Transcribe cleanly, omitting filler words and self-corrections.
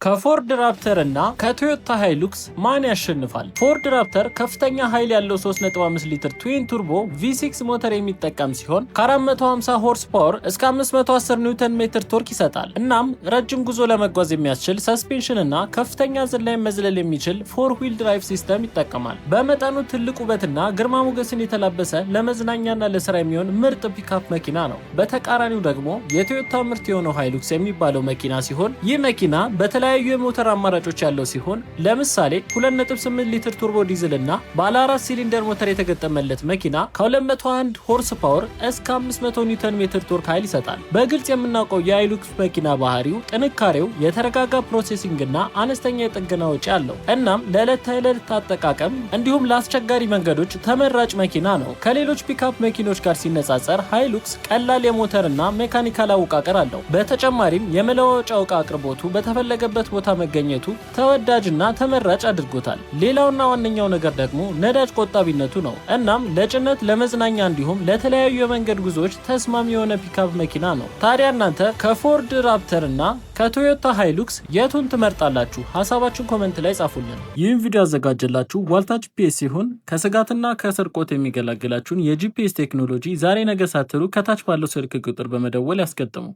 ከፎርድ ራፕተር እና ከቶዮታ ሃይሉክስ ማን ያሸንፋል? ፎርድ ራፕተር ከፍተኛ ኃይል ያለው 3.5 ሊትር twin turbo V6 ሞተር የሚጠቀም ሲሆን ከ450 horse power እስከ 510 ኒውተን ሜትር torque ይሰጣል። እናም ረጅም ጉዞ ለመጓዝ የሚያስችል suspension እና ከፍተኛ ዝላይ መዝለል የሚችል four wheel drive system ይጠቀማል። በመጠኑ ትልቅ ውበትና ግርማ ሞገስን የተላበሰ ለመዝናኛና ለስራ የሚሆን ምርጥ ፒካፕ መኪና ነው። በተቃራኒው ደግሞ የቶዮታ ምርት የሆነው ሃይሉክስ የሚባለው መኪና ሲሆን ይህ መኪና በተለያዩ የሞተር አማራጮች ያለው ሲሆን ለምሳሌ 2.8 ሊትር turbo diesel እና ባለ 4 ሲሊንደር ሞተር የተገጠመለት መኪና ከ201 horse power እስከ 500 ኒውተን ሜትር torque ኃይል ይሰጣል። በግልጽ የምናውቀው የሃይሉክስ መኪና ባህሪው ጥንካሬው፣ የተረጋጋ processing እና አነስተኛ የጥገና ወጪ አለው። እናም ለዕለት ተዕለት አጠቃቀም እንዲሁም ለአስቸጋሪ መንገዶች ተመራጭ መኪና ነው። ከሌሎች ፒካፕ መኪኖች ጋር ሲነጻጸር ሃይሉክስ ቀላል የሞተርና mechanical አወቃቀር አለው። በተጨማሪም የመለዋወጫ ዕቃ አቅርቦቱ በተፈለገበት ቦታ መገኘቱ ተወዳጅና ተመራጭ አድርጎታል። ሌላውና ዋነኛው ነገር ደግሞ ነዳጅ ቆጣቢነቱ ነው። እናም ለጭነት፣ ለመዝናኛ እንዲሁም ለተለያዩ የመንገድ ጉዞዎች ተስማሚ የሆነ ፒካፕ መኪና ነው። ታዲያ እናንተ ከፎርድ ራፕተር እና ከቶዮታ ሃይሉክስ የቱን ትመርጣላችሁ? ሀሳባችሁን comment ላይ ጻፉልን። ይህን ቪዲዮ ያዘጋጀላችሁ ዋልታ GPS ሲሆን ከስጋትና ከስርቆት የሚገላግላችሁን የ GPS ቴክኖሎጂ ዛሬ ነገ ሳትሉ ከታች ባለው ስልክ ቁጥር በመደወል ያስገጥሙ።